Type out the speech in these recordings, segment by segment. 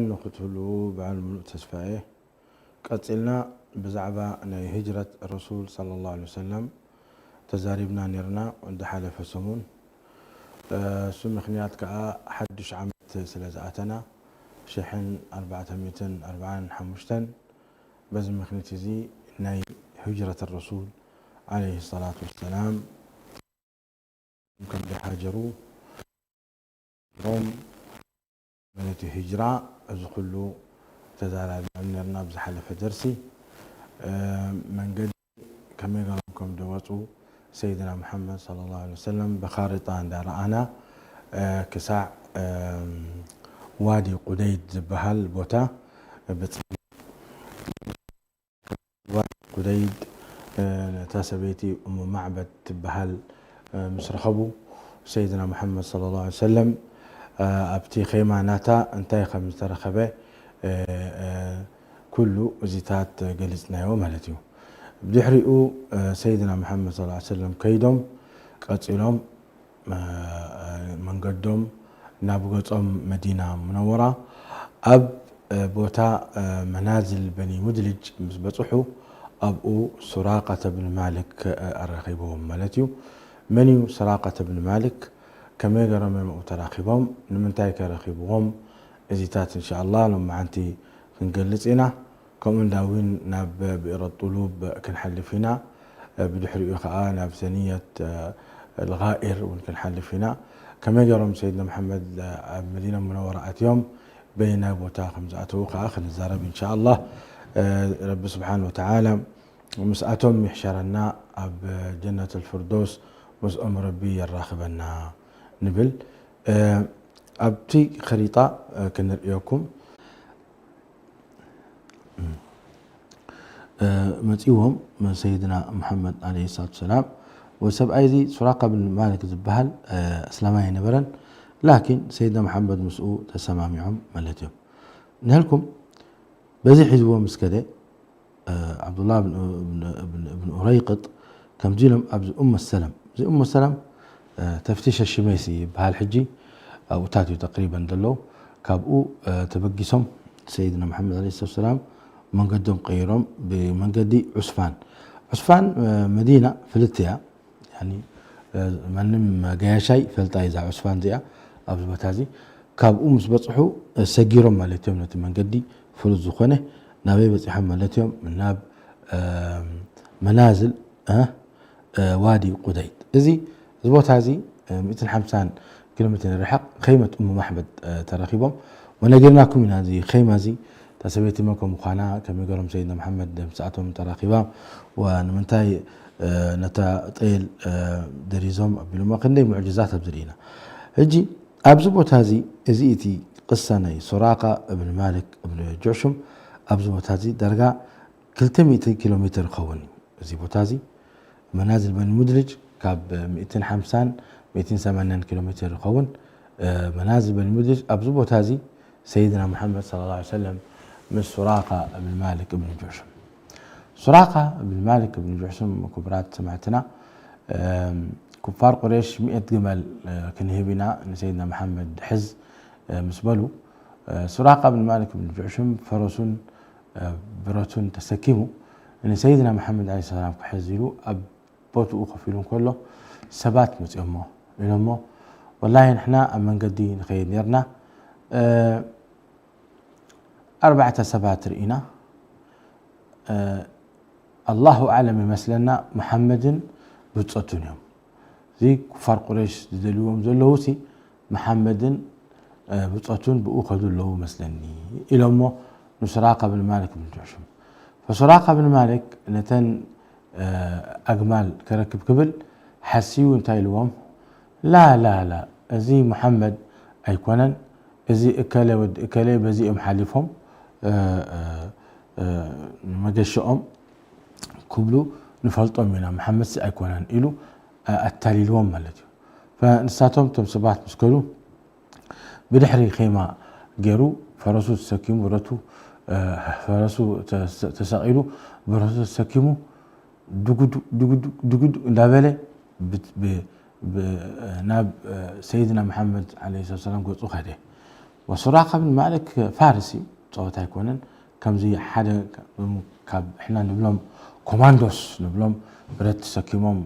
ንክትህልዉ ብዓል ምሉእ ተስፋ እየ። ቀጺልና ብዛዕባ ናይ ህጅረት ረሱል ሰለላሁ ዐለይሂ ወሰለም ተዛሪብና ኔርና ዝሓለፈ ሰሙን። እሱ ምኽንያት ከኣ ሓድሽ ዓመት ስለ ዝኣተና ሽሕን ኣርባዕተ ሚእትን ኣርባዓን ሓሙሽተን፣ በዚ ምኽንያት እዚ ናይ ህጅረት ረሱል ዐለይሂ ሰላቱ ወሰላም ከም ዝሃጀሩ ሮም ማለት እዩ። ሂጅራ እዚ ኩሉ ተዛራሪብና ነርና ኣብ ዝሓለፈ ደርሲ። እ፣ መንገዲ ከመይ ገሮም ከም ዝወፁ ሰይድና ሙሐመድ ሰለላሁ ዐለይሂ ወሰለም ብኻሪጣ እንዳረኣና፣ እ፣ ክሳዕ፣ እ፣ ዋዲ ቁደይድ ዝበሃል ቦታ በፂ ዋዲ ቁደይድ፣ እ፣ ነታ ሰበይቲ እሙ ማዕበድ ትበሃል፣ እ፣ ምስ ረኸቡ፣ ሰይድና ሙሐመድ ሰለላሁ ዐለይሂ ወሰለም፣ እ፣ ኣብቲ ኼማ ናታ እንታይ ከም ዝተረኸበ፣ እ፣ እ፣ ኩሉ እዚታት ገሊጽናዮ ማለት እዩ። ብድሕሪኡ፣ እ፣ ሰይድና ሙሐመድ ሰለላሁ ዐለይሂ ወሰለም ከይዶም ቀጺሎም መንገዶም ናብ ገጾም መዲና ሙነወራ ኣብ ቦታ መናዝል በኒ ሙድልጅ ምስ በጽሑ፣ ኣብኡ ሱራቀተ ብን ማልክ ኣራኺብዎም ማለት እዩ። መን እዩ ሱራቀተ ብን ማልክ? ከመይ ገሮም እዮም ኣብኡ ተራኺቦም? ንምንታይ ከ ረኺብዎም? እዚታት እንሻኣላህ ሎማዓንቲ ክንገልጽ ኢና። ከምኡ እንዳ እውን ናብ ብእረ ጡሉብ ክንሓልፍ ኢና። ብድሕሪኡ ኸዓ ናብ ሰንየት ልጋኢር እውን ክንሓልፍ ኢና። ከመይ ገይሮም ሰይድና መሓመድ ኣብ መዲና ሙነወራ ኣትዮም በየናይ ቦታ ከም ዝኣተዉ ኸዓ ክንዛረብ እንሻኣላህ። ረቢ ስብሓን ወተዓላ ምስኣቶም ይሕሸረና፣ ኣብ ጀነት ልፍርዶስ ምስኦም ረቢ የራኽበና ንብል። ኣብቲ ኸሪጣ ክንርእየኩም። መጺዎም ሰይድና መሓመድ ዓለይሂ ሰላቱ ወሰላም፣ ወሰብኣይ እዚ ሱራቃ ብን ማሊክ ዝበሃል ኣስላማይ ኣይነበረን። ላኪን ሰይድና መሓመድ ምስኡ ተሰማሚዖም ማለት እዮም። ንህልኩም በዚ ሒዝዎ ምስ ከደ፣ ዓብዱላህ ብን፣ ብን፣ ብን፣ ብን ኡረይቅጥ ከምዚ ኢሎም ኣብዚ ኡመ ሰለም፣ እዚ ኡመ ሰለም፣ ተፍቲሽ ሽሜሲ ይበሃል ሕጂ፣ ኣብኡታት እዩ ተቅሪበን ዘለዉ። ካብኡ ተበጊሶም ሰይድና መሓመድ ዓለይሂ ሰላቱ ወሰላም መንገዶም ቀይሮም ብመንገዲ ዑስፋን። ዑስፋን መዲና ፍልቲ እያ። ያኒ፣ ማንም ገያሻይ ፈልጣ እዛ ዑስፋን እዚኣ ኣብዚ ቦታ እዚ። ካብኡ ምስ በጽሑ ሰጊሮም ማለት እዮም። ነቲ መንገዲ ፍሉጥ ዝኾነ ናበይ በጺሖም ማለት እዮም? ናብ መናዝል ዋዲ ቁደይድ። እዚ፣ እዚ ቦታ እዚ ሚእትን ሓምሳን ኪሎ ሜትር ይርሕቕ። ኸይመት እሙ ማሕመድ ተረኺቦም ወነጊርናኩም ኢና። እዚ ኸይማ እዚ እታ ሰበይቲ መን ከም ምዃና፣ ከመይ ገሮም ሰይድና መሓመድ ምስኣቶም ተራኺባ፣ ወንምንታይ ነታ ጤል ደሪዞም ኣቢሎሞ፣ ክንደይ ሙዕጅዛት ኣብዚ ርኢና። ሕጂ ኣብዚ ቦታ እዚ፣ እዚ እቲ ቅሳ ናይ ሱራቃ እብን ማሊክ እብን ጁዕሹም፣ ኣብዚ ቦታ እዚ ዳርጋ ክልተ ሚእቲ ኪሎ ሜትር ይኸውን እዩ። እዚ ቦታ እዚ መናዝል በኒ ሙድልጅ ካብ ሚእትን ሓምሳን ሚእትን ሰማንያን ኪሎ ሜትር ይኸውን። መናዝል በኒ ሙድልጅ ኣብዚ ቦታ እዚ ሰይድና መሓመድ ሰለላሁ ዐለይሂ ወሰለም ምስ ሱራቃ እብን ማሊክ እብን ጁዕሹም። ሱራቃ እብን ማሊክ እብን ጁዕሹም፣ ክቡራት ሰማዕትና፣ ኩፋር ቁሬሽ ሚእት ግመል ክንህብ ኢና ንሰይድና መሓመድ ሕዝ ምስ በሉ፣ ሱራቃ እብን ማሊክ እብን ጁዕሹም ፈረሱን ብረቱን ተሰኪሙ ንሰይድና መሓመድ ዓለይሂ ሰላም ክሕዝ ኢሉ ኣብ ቦትኡ ኮፍ ኢሉ እንከሎ ሰባት መጺኦሞ ኢሎሞ፣ ወላሂ ንሕና ኣብ መንገዲ ንኸይድ ኔርና፣ ኣርባዕተ ሰባት ርኢና፣ ኣላሁ ኣዕለም ይመስለና መሓመድን ብጾቱን እዮም። እዚ ኩፋር ቁረይሽ ዝደልይዎም ዘለዉ ሲ መሓመድን ብጾቱን ብኡ ከዱ ኣለዉ መስለኒ ኢሎሞ ንሱራቃ ብን ማሊክ ብን ጁዕሹም። ፈሱራቃ ብን ማሊክ ነተን ኣግማል ከረክብ ክብል ሓስዩ እንታይ ኢልዎም? ላ ላ ላ፣ እዚ መሓመድ ኣይኮነን፣ እዚ እከለ ወዲ እከለ በዚ እዮም ሓሊፎም ንመገሸኦም ክብሉ ንፈልጦም ኢና፣ መሓመድሲ ኣይኮነን ኢሉ ኣታሊልዎም ማለት እዩ። ንሳቶም እቶም ሰባት ምስ ከዱ ብድሕሪ ኼማ ገይሩ ፈረሱ ተሰኪሙ ብረቱ፣ ፈረሱ ተሰቂሉ ብረቱ ተሰኪሙ ድጉዱ ድጉዱ ድጉዱ እንዳበለ ናብ ሰይድና መሓመድ ዓለይሂ ሰላም ገጹ ከደ። ወሱራቃ ብን ማሊክ ፋርስ እዩ፣ ጸወታ ኣይኮነን። ከምዚ ሓደ ካብ ሕና ንብሎም ኮማንዶስ ንብሎም ብረት ተሰኪሞም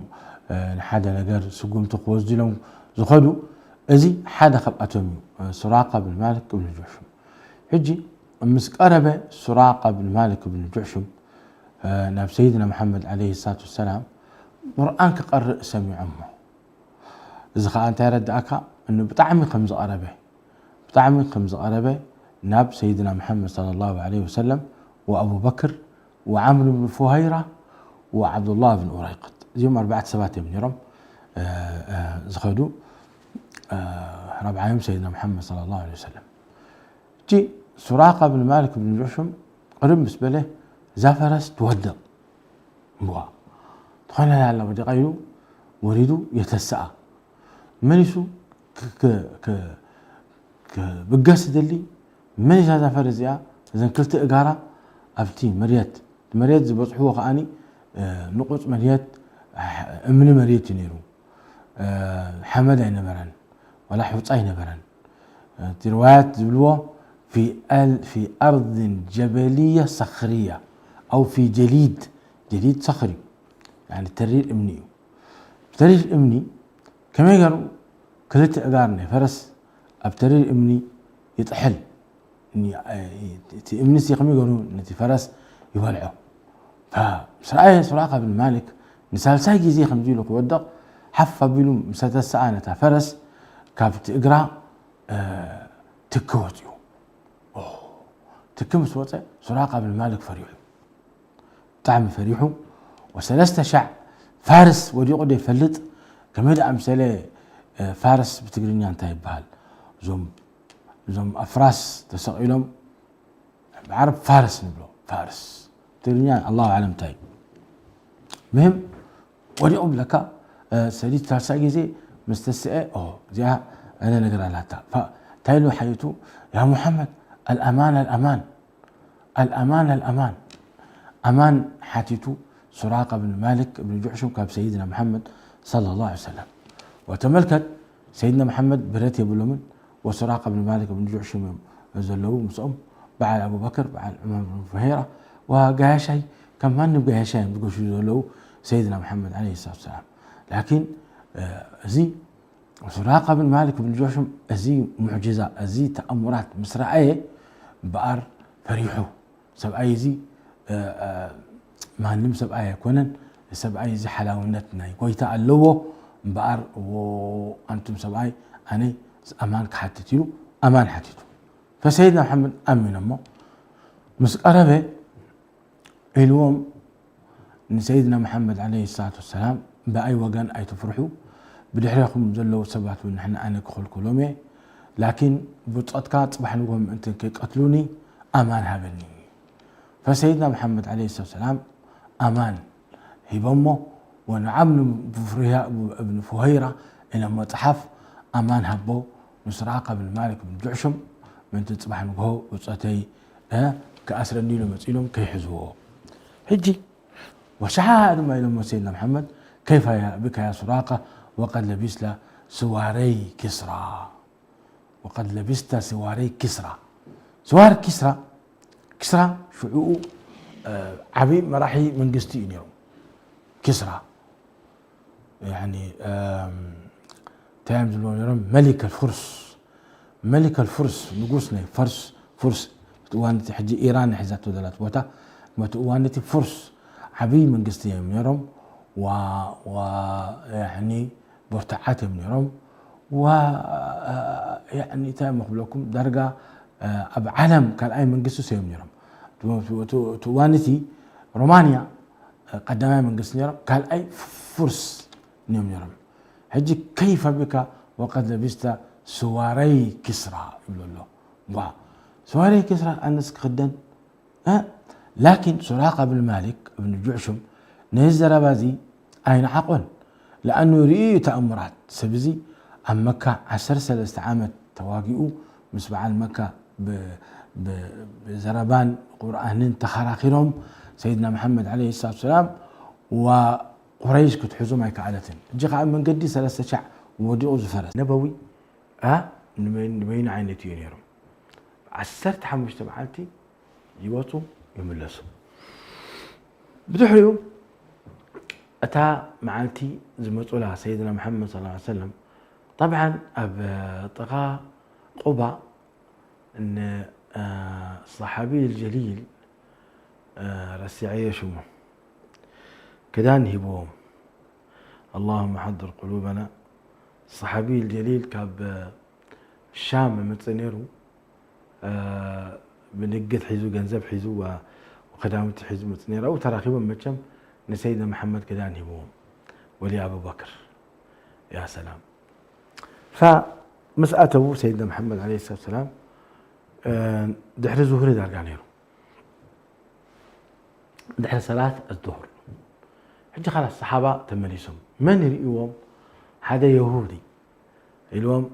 ንሓደ ነገር ስጉምቲ ክወስዱ ኢሎም ዝኸዱ፣ እዚ ሓደ ካብኣቶም እዩ። ሱራቃ ብን ማሊክ እብን ጁዕሹም። ሕጂ ምስ ቀረበ ሱራቃ ብን ማሊክ እብን ጁዕሹም ናብ ሰይድና መሓመድ ዓለይሂ ሰላቱ ወሰላም ቁርኣን ክቐርእ ሰሚዖሞ። እዚ ኸዓ እንታይ ረዳእካ? እኑ ብጣዕሚ ከም ዝቐረበ፣ ብጣዕሚ ከም ዝቐረበ ናብ ሰይድና መሓመድ ሰለላሁ ዐለይሂ ወሰለም ወኣቡበክር ወዓምር ብን ፉሃይራ ወዓብዱላህ ብን ኡረይቅጥ፣ እዚኦም ኣርባዕተ ሰባት እዮም ነይሮም። ዝኸዱ ራብዓዮም ሰይድና መሓመድ ሰለላሁ ዐለይሂ ወሰለም። እቲ ሱራቃ ብን ማሊክ ብን ጁዕሹም ቅርብ ምስ በለ እዛ ፈረስ ትወድቕ እምበዋ። ትኾነ ኣላ ወዲቓ ኢሉ ወሪዱ የተስኣ። መሊሱ ክብገስ ደሊ፣ መሊሳ እዛ ፈረስ እዚኣ እዘን ክልተ እጋራ ኣብቲ መርየት፣ መርየት ዝበጽሕዎ ከዓኒ ንቑጽ መርየት፣ እምኒ መርየት እዩ ነይሩ። ሓመድ ኣይነበረን፣ ዋላ ሑጻ ኣይነበረን። እቲ ርዋያት ዝብልዎ ፊ ኣርድን ጀበልያ ሰኽርያ ኣው ፊ ጀሊድ፣ ጀሊድ ሰኽር እዩ፣ ተሪር እምኒ እዩ። ተሪር እምኒ ከመይ ገሩ ክልተ እጋር ናይ ፈረስ ኣብ ተሪር እምኒ ይጥሕል። እቲ እምኒ ሲ ከመይ ገሩ ነቲ ፈረስ ይበልዖ። ምስ ረኣየ ሱራቃ ብን ማሊክ ንሳልሳይ ግዜ ከምዚ ኢሉ ክወድቕ ሓፍ ኣቢሉ ምስ ተሰኣ ነታ ፈረስ ካብቲ እግራ ትኪ ወፂኡ። ትኪ ምስ ወፀ ሱራቃ ብን ማሊክ ፈሪሑ። ብጣዕሚ ፈሪሑ። ወሰለስተ ሻዕ ፋርስ ወዲቑ ዶ ይፈልጥ? ከመይ ደኣ ምሰለ ፋርስ ብትግርኛ እንታይ ይበሃል? እዞም ኣፍራስ ተሰቒሎም ብዓረብ ፋርስ ንብሎ። ፋርስ ትግርኛ ኣላሁ ኣለም እንታይ እዩ? ምህም ወዲቑ ብለካ ሰሊት ሳልሳ ግዜ ምስ ተስአ እዚኣ እነ ነገር ኣላታ እንታይ ኢሉ ሓይቱ ያ ሙሓመድ ኣልኣማን ኣልኣማን ኣልኣማን ኣልኣማን ኣማን ሓቲቱ ሱራቃ ብን ማሊክ እብን ጁዕሹም ካብ ሰይድና መሓመድ ሰለላሁ ዐለይሂ ወሰለም። ወተመልከት ሰይድና መሓመድ ብረት የብሎምን ወሱራቃ ብን ማሊክ እብን ጁዕሹም እዮም ዘለዉ ምስኦም በዓል ኣቡበክር በዓል ዑመር ብን ፉሄራ ወጋያሻይ ከም ማንም ጋያሻይ እዮም ዝገሹ ዘለዉ ሰይድና መሓመድ ዐለይሂ ሰላቱ ወሰላም። ላኪን እዚ ሱራቃ ብን ማሊክ ብን ጆሹም እዚ ሙዕጅዛ፣ እዚ ተኣሙራት ምስ ረኣየ እምበኣር ፈሪሑ። ሰብኣይ እዚ ማንም ሰብኣይ ኣይኮነን። ሰብኣይ እዚ ሓላውነት ናይ ጎይታ ኣለዎ። እምበኣር ኣንቱም ሰብኣይ ኣነ ኣማን ክሓትት ኢሉ ኣማን ሓቲቱ። ፈሰይድና መሓመድ ኣሚኖሞ ምስ ቀረበ ኢልዎም ንሰይድና መሓመድ ዓለይሂ ሰላቱ ወሰላም ብኣይ ወገን ኣይትፍርሑ፣ ብድሕሬኹም ዘለዉ ሰባት እውን ንሕና ኣነ ክኸልኩሎም እየ፣ ላኪን ብጾትካ ጽባሕ ንግሆ ምእንቲ ከይቀትሉኒ ኣማን ሃበኒ። ፈሰይድና መሓመድ ዓለይሂ ሰላቱ ወሰላም ኣማን ሂቦሞ፣ ወንዓም እብን ፉሃይራ ኢሎም መጽሓፍ ኣማን ሃቦ ንሱራቃ ብን ማሊክ ብን ጁዕሹም ምእንቲ ጽባሕ ንግሆ ብጾተይ ክኣስረኒ ኢሉ መጺሎም ከይሕዝዎ። ሕጂ ወሸሓ ድማ ኢሎሞ ሰይድና መሓመድ ከይፈ ብካ ያ ሱራቃ ወቀድ ለቢስታ ስዋረይ ኪስራ ወቀድ ለቢስታ ስዋረይ ኪስራ። ስዋር ኪስራ ኪስራ ሽዑኡ ዓብዪ መራሒ መንግስቲ እዩ ነይሩ። ኪስራ እንታይ እዮም ዝብልዎ ነይሮም? መሊክ ኣልፉርስ። መሊክ ኣልፉርስ ንጉስ ናይ ፈርስ ፉርስ እቲ እዋን እቲ ሕጂ ኢራን ሒዛቶ ዘላት ቦታ መቲ እዋን እቲ ፉርስ ዓብዪ መንግስቲ እዮም ነይሮም። ብርቱዓት እዮም ነይሮም። እንታይ እዮም ክብለኩም ዳርጋ ኣብ ዓለም ካልኣይ መንግስቲ እዮም ነይሮም። እቲ እዋን እቲ ሮማንያ ቀዳማይ መንግስቲ ነይሮም፣ ካልኣይ ፉርስ እዮም ነይሮም። ሕጂ ከይፈ ብካ ወቀድ ለቢስታ ስዋረይ ኪስራ ይብሎ ኣሎ። ዋ ስዋረይ ኪስራ ኣነስ ክኽደን እ ላኪን ሱራቃ ብን ማሊክ እብን ጁዕሹም ነዚ ዘረባ እዚ ኣይነዓቆን። ለኣኑ ርእዩ ተኣምራት ሰብ እዚ ኣብ መካ ዓሰርተ ሰለስተ ዓመት ተዋጊኡ ምስ በዓል መካ ብዘረባን ቁርኣንን ተኸራኺሮም ሰይድና መሓመድ ዓለይሂ ሰላቱ ወሰላም ቁረይሽ ክትሕዞም ኣይከኣለትን። ሕጂ ከዓ መንገዲ ሰለስተ ሻዕ ወዲቑ ዝፈረስ ነበዊ ንበይኑ ዓይነት እዩ ነይሮም። ዓሰርተ ሓሙሽተ መዓልቲ ይወፁ ይምለሱ። ብድሕሪኡ እታ መዓልቲ ዝመፁላ ሰይድና መሓመድ صلى الله عليه وسلم طبعا ኣብ ጥቓ ቁባ ን صحابي الجليل ረሲዐዮ ሽሙ ክዳን ሂብዎም። اللهم حضر قلوبنا። صحابي الجليل ካብ ሻም መፅእ ነይሩ። ብንግድ ሒዙ ገንዘብ ሒዙ ክዳውንቲ ሒዙ መፅእ ነይሩ። ኣብኡ ተራኺቦም መቸም ንሰይድና መሓመድ ክዳን ሂብዎም ወሊ ኣቡበክር። ያ ሰላም። ምስ ኣተዉ ሰይድና መሓመድ عليه الصلاة والسلام ድሕሪ ዙህሪ ዳርጋ ነይሩ። ድሕሪ ሰላት ኣዙሁር ሕጂ ኻላስ ሰሓባ ተመሊሶም መን ይርእዎም? ሓደ የሁዲ ኢልዎም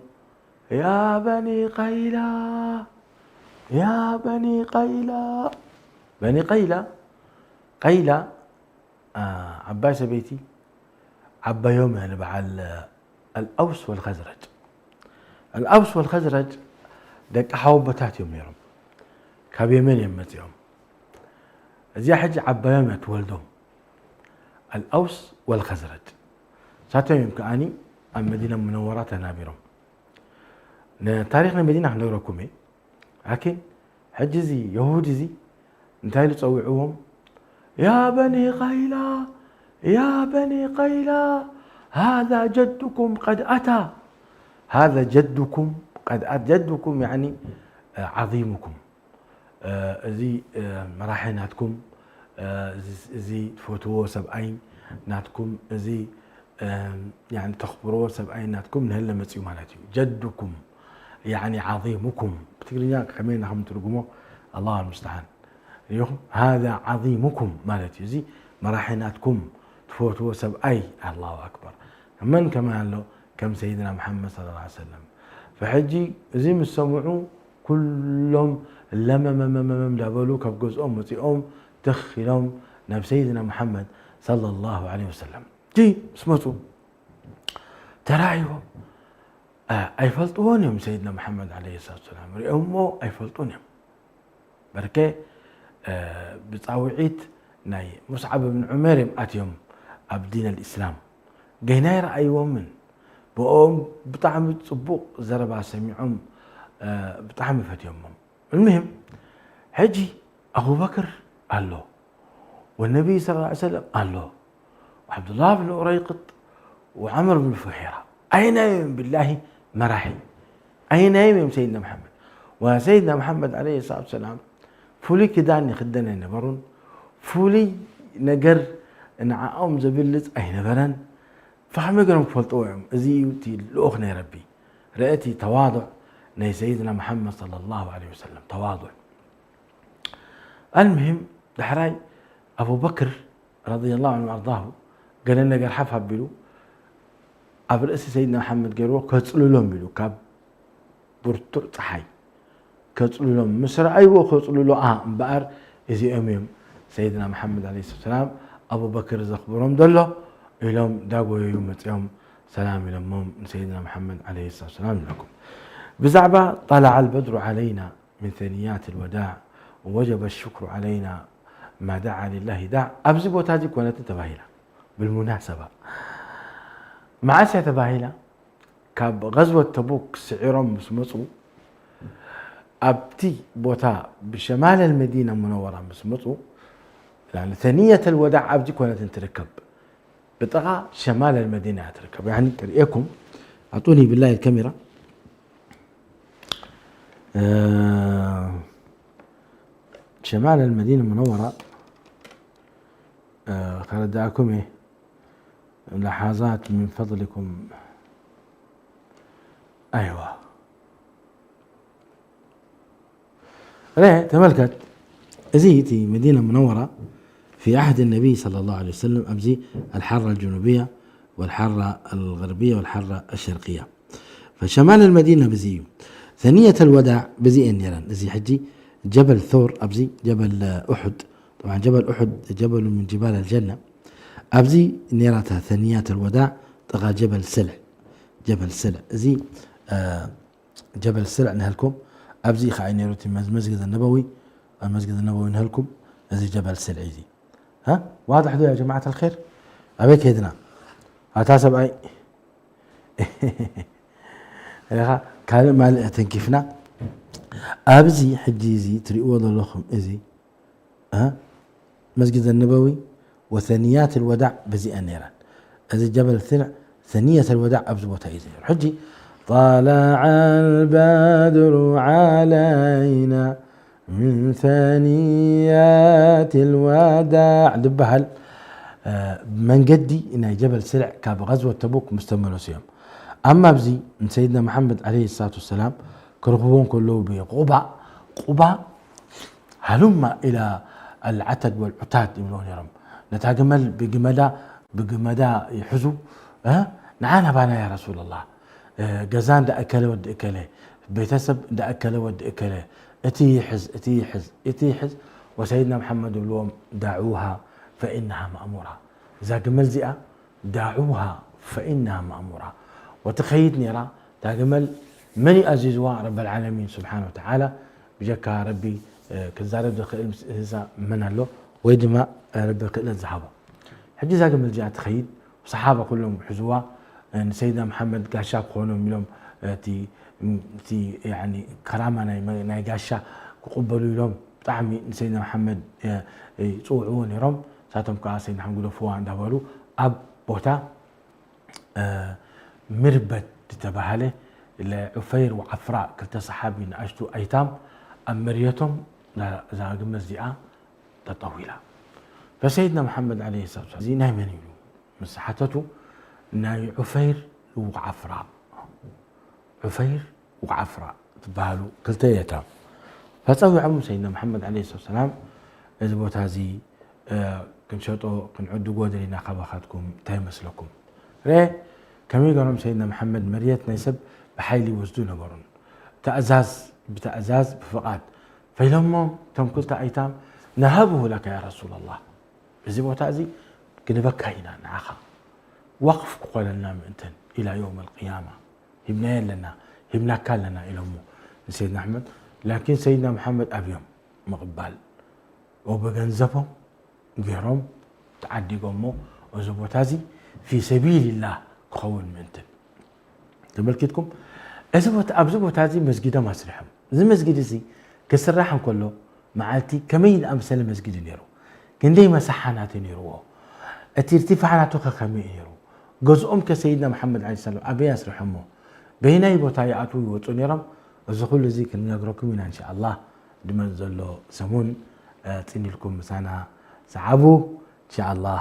ያ በኒ ቀይላ ያ በኒ ቀይላ በኒ ቀይላ ቀይላ ዓባይ ሰበይቲ ዓባዮም እያ ንበዓል ኣልኣውስ ወልኸዝረጅ ኣልኣውስ ወልኸዝረጅ ደቂ ሓወቦታት እዮም ነይሮም ካብ የመን እዮም መፂኦም እዚኣ ሕጂ ዓባዮም እያ ትወልዶም ኣልኣውስ ወልኸዝረጅ ሳቶም እዮም ከዓኒ ኣብ መዲና ሙነወራ ተናቢሮም ንታሪክ ናይ መዲና ክነግረኩም እየ ላኪን ሕጂ እዚ የሁድ እዚ እንታይ ኢሉ ፀዊዕዎም يا بني قيلة يا بني قيلة هذا جدكم قد أتى هذا جدكم قد أتى جدكم يعني عظيمكم እዚ መራሒ ናትኩም እዚ ትፈትዎ ሰብኣይ ናትኩም እዚ ተኽብርዎ ሰብኣይ ናትኩም ንህለ መፅኡ ማለት እዩ ጀድኩም يعني عظيمكم ብትግርኛ ከመይ ኢና ከም ትርጉሞ الله المستعان ይኹም هذا عظيمكم ማለት እዩ እዚ መራሒ ናትኩም ትፈትዎ ሰብኣይ الله أكبر መን ከመን ኣሎ ከም ሰይድና መሓመድ صلى الله عليه وسلم فሕጂ እዚ ምስ ሰምዑ ኩሎም ለመመመመም እንዳበሉ ካብ ገዝኦም ወፂኦም ትኽ ኢሎም ናብ ሰይድና መሓመድ صلى الله عليه وسلم እቲ ምስ መፁ ተራእይዎም ኣይፈልጥዎን እዮም ሰይድና መሓመድ عليه الصلاة والسلام ሪኦሞ ኣይፈልጡን እዮም በርከ ብፃውዒት ናይ ሙስዓብ ብን ዑመር እዮም ኣትዮም ኣብ ዲን الإسلام ገና ይረኣይዎምን ብኦም ብጣዕሚ ፅቡቕ ዘረባ ሰሚዖም ብጣዕሚ ፈትዮሞም المهم ሕጂ ኣቡበክር ኣሎ والنبي صلى الله عليه وسلم ኣሎ وعبد الله بن أريقط وعمر بن فحيرة أين يوم بالله مراحي أين يوم يوم سيدنا محمد وسيدنا محمد عليه الصلاة والسلام ፍሉይ ክዳን ይኽደን ኣይነበሩን ፍሉይ ነገር ንዓኦም ዘብልፅ ኣይነበረን ፈኸመይ ገሮም ክፈልጥዎ እዮም እዚ እዩ እቲ ልኡኽ ናይ ረቢ ርእ እቲ ተዋضዕ ናይ ሰይድና መሓመድ صلى الله عليه وسلم ተዋضዕ المهم ዳሕራይ ኣቡበክር رضي الله عنه وأرضاه ገለ ነገር ሓፍ ኣቢሉ ኣብ ርእሲ ሰይድና መሓመድ ገይርዎ ከፅልሎም ኢሉ ካብ ብርቱዕ ፀሓይ ከፅልሎም ምስ ረኣይዎ ከፅልሎ ኣ እምበኣር እዚኦም እዮም ሰይድና መሓመድ عليه الصلاة والسلام ኣቡበክር ዘኽብሮም ዘሎ ኢሎም ዳጎየዩ መፅኦም ሰላም ኢሎሞም ንሰይድና መሓመድ عليه الصلاة والسلام ይብለኩም ብዛዕባ طلع البدر علينا من ثنيات الوداع ووجب الشكر علينا ما دعا لله داع ኣብዚ ቦታ እዚ ኮነትን ተባሂላ بالمناسبة መዓስ እያ ተባሂላ ካብ غزوة تبوك ስዒሮም ምስ መፁ ኣብቲ ቦታ ብሸማል المدينة المنورة ምስ መፁ ثنية الوداع ኣብዚ ኮነትን ትርከብ ብጥቓ ሸማል المدينة እያ ትርከብ يعني ክርእየኩም ኣጡኒ بالله الكاميرا شمال المدينة المنورة ከረዳእኩም እየ لحظات من فضلكم أيوة ረ ተመልከት እዚ እቲ መዲና ሙነወራ في عهد النبي صلى الله عليه وسلم ኣብዚ الحرة الجنوبية والحرة الغربية والحرة الشرقية فشمال المدينة بزي ثنية الوداع بزي نيران زي حجي جبل ثور أبزي جبل أحد طبعا جبل أحد جبل من جبال الجنة أبزي نيراتها ثنيات الوداع طغى جبل سلع جبل سلع زي آه جبل سلع نهلكم ኣብዚ እዩ ከዓ ነይሩ እቲ መዝ- መስጊድ ነበዊ። ኣብ መስጊድ ነበዊ ንህልኩም እዚ ጀበል ስልዒ እዚ ها واضح ዶ يا جماعة الخير ኣበይ ከይድና ኣታ ሰብኣይ ኢኻ ካልእ ማልእ ተንኪፍና ኣብዚ ሕጂ እዚ ትሪእዎ ዘለኹም እዚ እ መስጊድ ነበዊ ወሰንያት ልወዳዕ በዚኣ ነይረን እዚ ጀበል ስልዕ ሰንየት ልወዳዕ ኣብዚ ቦታ እዩ ነይሩ ሕጂ طلع البدر علينا من ثنيات الوداع ዝበሃል መንገዲ ናይ ጀበል ስልዕ ካብ غزوة ተቡክ ምስ ተመለሱ እዮም ኣማ ኣብዚ ንሰይድና መሓመድ عليه الصلاة والسلام ክረኽብዎ ከለዉ ብቁባ ቁባ ሃሉማ ኢላ العتد والعتاد ይብልዎ ነይሮም ነታ ግመል ብግመዳ ብግመዳ ይሕዙ ንዓ ናባና يا رسول الله ገዛ እንዳእከለ ወዲ እከለ ቤተሰብ እንዳእከለ ወዲ እከለ እቲ ይሕዝ እቲ ይሕዝ እቲ ይሕዝ ወሰይድና መሓመድ ይብልዎም دعوها فإنها مأمورة እዛ ግመል እዚኣ دعوها فإنها مأمورة وتخيد نيرا تاجمل من يعززوا رب العالمين سبحانه وتعالى بجكا ربي كزارب دخل مسئسة من الله ويدما ربي كل الزحابة حجي زاجمل جاء تخيد وصحابة كلهم حزوا سيدنا محمد قاشا كونهم لهم تي تي يعني كرامة ناي قاشا قبلوا لهم طعمي سيدنا محمد يصوعون يرم ساتم كاسين حنقول فوان دبلو أب بوتا ምርበት ዝተባህለ ለዑፈይር ወዓፍራ ክልተ ሰሓቢ ንኣሽቱ ኣይታም ኣብ መርየቶም እዛ ግመል እዚኣ ተጠዊላ ፈሰይድና መሓመድ ለ ሰላት እዚ ናይ መን ኢሉ ምስ ሓተቱ ናይ ዑፈይር ወዓፍራ ዑፈይር ወዓፍራ ትበሃሉ ክልተ የታም ፈፀዊዖም ሰይድና መሓመድ ለ ሰላት ሰላም እዚ ቦታ እዚ ክንሸጦ ክንዕድጎ ደሊና ካባኻትኩም እንታይ ይመስለኩም ረ ከመይ ገሮም ሰይድና መሓመድ መርየት ናይ ሰብ ብሓይሊ ይወስዱ ነበሩን ተእዛዝ ብተእዛዝ ብፍቓድ ፈይሎሞ እቶም ክልተ ኣይታም ነሃብሁ ለካ ያ ረሱል ላህ እዚ ቦታ እዚ ክንበካ ኢና ንዓኻ ወቕፍ ክኾነልና ምእንተን ኢላ ዮም ልቅያማ ሂብናዮ ኣለና ሂብናካ ኣለና ኢሎሞ ንሰይድና ኣሕመድ ላኪን ሰይድና መሓመድ ኣብዮም ምቕባል ወብገንዘቦም ገይሮም ተዓዲጎሞ እዚ ቦታ እዚ ፊ ሰቢልላህ ክኸውን ምእንትን ተመልኪትኩም እዚ ቦታ ኣብዚ ቦታ እዚ መስጊዶም ኣስሪሖም እዚ መስጊድ እዚ ክስራሕ እንከሎ መዓልቲ ከመይ ዝኣመሰለ መስጊድ እዩ ነይሩ ክንደይ መሳሓናት ነይርዎ እቲ ርቲፋዕ ናቱ ከ ከመይ እዩ ነይሩ ገዝኦም ከ ሰይድና መሓመድ ለ ሰላም ኣበይ ኣስሪሖሞ በይናይ ቦታ ይኣትዉ ይወፁ ነይሮም እዚ ኩሉ እዚ ክንነግረኩም ኢና እንሻ ኣላህ ድመፅ ዘሎ ሰሙን ፅኒልኩም ምሳና ሰዓቡ እንሻ ኣላህ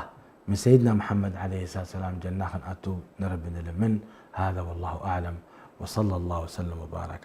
من سيدنا محمد عليه الصلاة والسلام جنة خن أتو نرب نلمن هذا والله أعلم وصلى الله وسلم وبارك